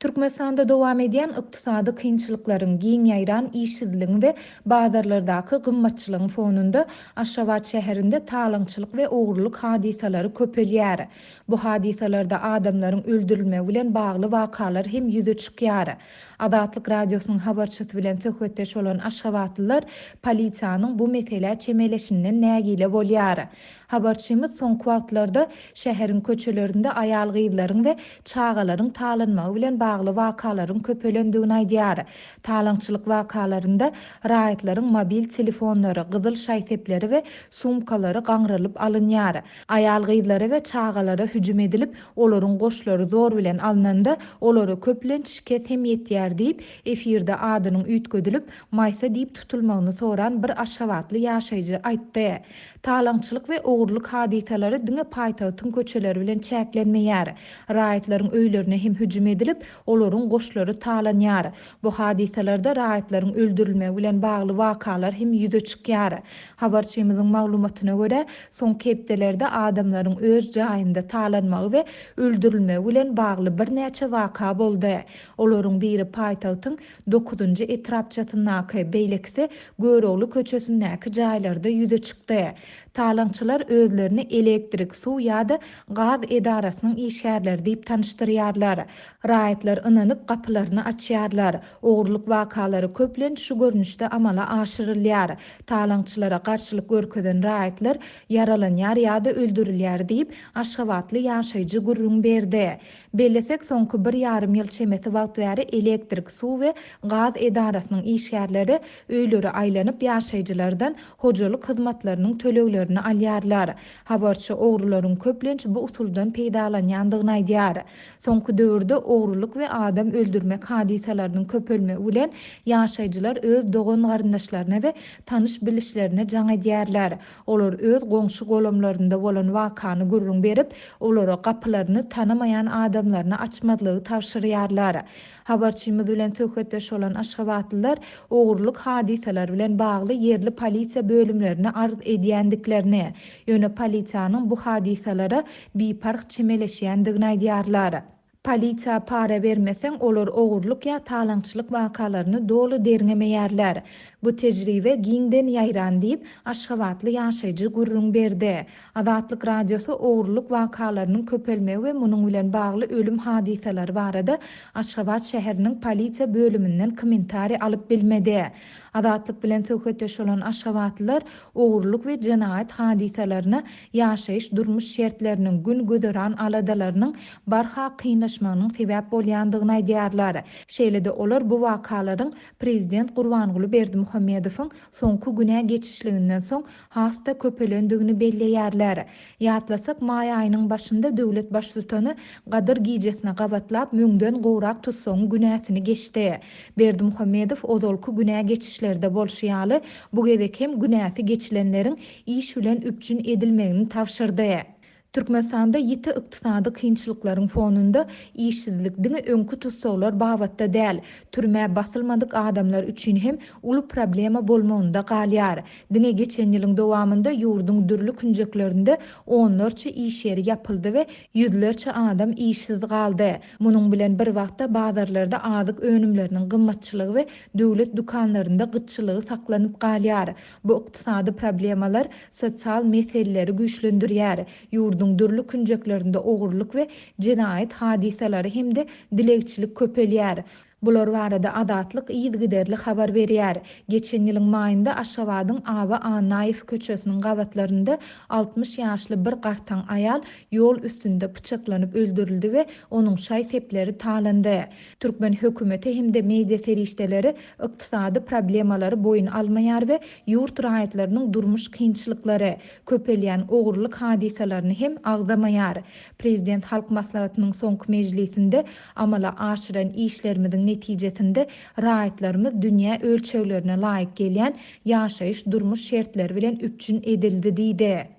Türkmenistanda dowam edýän ykdysady kynçylyklaryň, giň ýaýran işsizligiň we bazarlardaky gymmatçylygyň fonunda Aşgabat şäherinde talaňçylyk we ogurlyk hadysalary köpelýär. Bu hadysalarda adamlaryň öldürilmegi bilen bagly wakalar hem ýüze çykýar. Azatlyk Radiosynyň habarçysy bilen söhbetdeş bolan aşgabatlylar polisiýanyň bu meselä çemeleşinden nägile bolýar. Habarçymyz soňky wagtlarda şäheriň köçelerinde aýal-gyzlaryň we çagalaryň talanmagy bilen bagly wakalaryň köpelendigini aýdýar. Talaňçylyk wakalarynda raýatlaryň mobil telefonlary, gyzyl şaý-sepleri we sumkalary gaňrylyp alynýar. Aýal-gyzlara we çagalara hüjüm edilip, olaryň goşlary zor bilen alnanda, olara köplenç şikes hem ýetýär diýip, efirde adynyň üýtgedilip, Maýsa diýip tutulmagyny soran bir aşgabatly ýaşaýjy aýtdy. Talaňçylyk we ogurlyk hadysalary diňe paýtagtyň köçeleri bilen çäklenmeýär. Raýatlaryň öýlerine hem hüjüm edilip, olaryň goşlary talanýar. Bu hadysalarda raýatlaryň öldürilmegi bilen bagly wakalar hem ýüze çykýar. Habarçymyzyň maglumatyna görä, soňky hepdelerde adamlaryň öz jaýynda talanmagy we öldürilmegi bilen bagly birnäçe waka boldy. Olaryň biri paýtagtyň Dokuzynjy etrapçasyndaky, beýlekisi Görogly köçesindäki jaýlarda ýüze çykdy. Talaňçylar özlerini elektrik, suw ýa-da gaz edarasynyň işgärleri diýip tanyşdyrýarlar. Raýatlar ynanyp gapylaryny açýarlar. Ogurlyk wakalary köplenç şu görnüşde amala aşyrylýar. Talaňçylara garşylyk görkezen raýatlar ýaralanýar ýa-da öldürilýär diýip, aşgabatly ýaşaýjy gürrüň berdi. Bellesek, soňky bir ýarym ýyl çemesi wagt bäri elektrik, suw we gaz edarasynyň işgärleri öýlere aýlanyp, ýaşaýjylardan hojalyk hyzmatlarynyň töleglerini alýarlar. Habarçy ogrularyň köplenç bu usuldan peýdalanýandygyny aýdýar. Soňky döwürde ogrulyk we adam öldürmek hadysalarynyň köpelmegi bilen, ýaşaýjylar öz dogan-garyndaşlaryna we tanyş-bilişlerine jaň edýärler. Olar öz goňşy-golamlarynda bolan wakany gürrüň berip, olara gapylaryny tanamaýan adamlaryna açmazlygy tabşyrýarlar. Habarçymyz bilen söhbetdeş bolan aşgabatlylar ogurlyk hadysalary bilen bagly ýerli polisiýa bölümlerine arz edýändiklerini, ýöne polisiýanyň bu hadysalara biparh çemeleşýändigini aýdýarlar. Polisiýa para bermeseň, olar ogurlyk ýa talaňçylyk wakalaryny doly derňemeýärler. Bu tejribe giňden ýaýran diýip, aşgabatly ýaşaýjy gürrüň berdi. Azatlyk Radiosy ogurlyk wakalarynyň köpelmegi we munuň bilen bagly ölüm hadysalary barada Aşgabat şäheriniň polisiýa bölüminden kommentariý alyp bilmedi. Azatlyk bilen söhbetdeş bolan aşgabatlylar ogurlyk we jenaýat hadysalaryna ýaşaýyş-durmuş şertleriniň, gün-güzeran aladalarynyň barha kynlaşmagynyň sebäp bolýandygyny aýdýarlar. Şeýle-de olar bu wakalaryň prezident Gurbanguly Berdimuhamedowyň soňky günä geçişliginden soň has-da köpelendigini belleýärler. Ýatlasak, maý aýynyň başynda döwlet baştutany Gadyr gijesine gabatlap müňden gowrak tussagyň günäsini geçdi. Berdimuhamedow ozalky günä geçişlerde bolşy ýaly, bu gezek hem günäsi geçilenleriň iş bilen üpjün edilmegini tabşyrdy. Türkmenistanda ýiti ykdysady kynçylyklaryň fonunda işsizlik diňe öňki tussaglar babatda däl, türmä basylmadyk adamlar üçin hem uly problema bolmagynda galýar. Diňe geçen ýylyň dowamynda ýurduň dürli künjeklerinde onlarça iş ýeri ýapyldy we ýüzlerçe adam işsiz galdy. Munuň bilen bir wagtda bazarlarda azyk önümleriniň gymmatçylygy we döwlet dükanlarynda gytçylygy saklanyp galýar. Bu ykdysady problemalar sosial meseleleri güýçlendirýär. Ýurduň dürli künjeklerinde ogurlyk we jenaýat hadysalary hem-de dilegçilik köpelýär. Bular barada Azatlyk yzygiderli habar berýär. Geçen ýylyň maýynda Aşgabadyň Aba Annaýew köçesiniň gabatlarynda 60 ýaşly bir gartaň aýal ýol üstünde pyçaklanyp öldürildi we onuň şaý-sepleri talandy. Türkmen hökümeti hem-de media serişdeleri ykdysady problemalary boýun almaýar we ýurt raýatlarynyň durmuş kynçylyklary, köpelýän ogurlyk hadysalaryny hem agzamaýar. Prezident Halk Maslahatynyň soňky mejlisinde amala aşyran işlerimiziň netijesinde raýatlarymyz dünýä ölçeglerine laýyk gelýän ýaşaýyş-durmuş şertleri bilen üpjün edildi diýdi.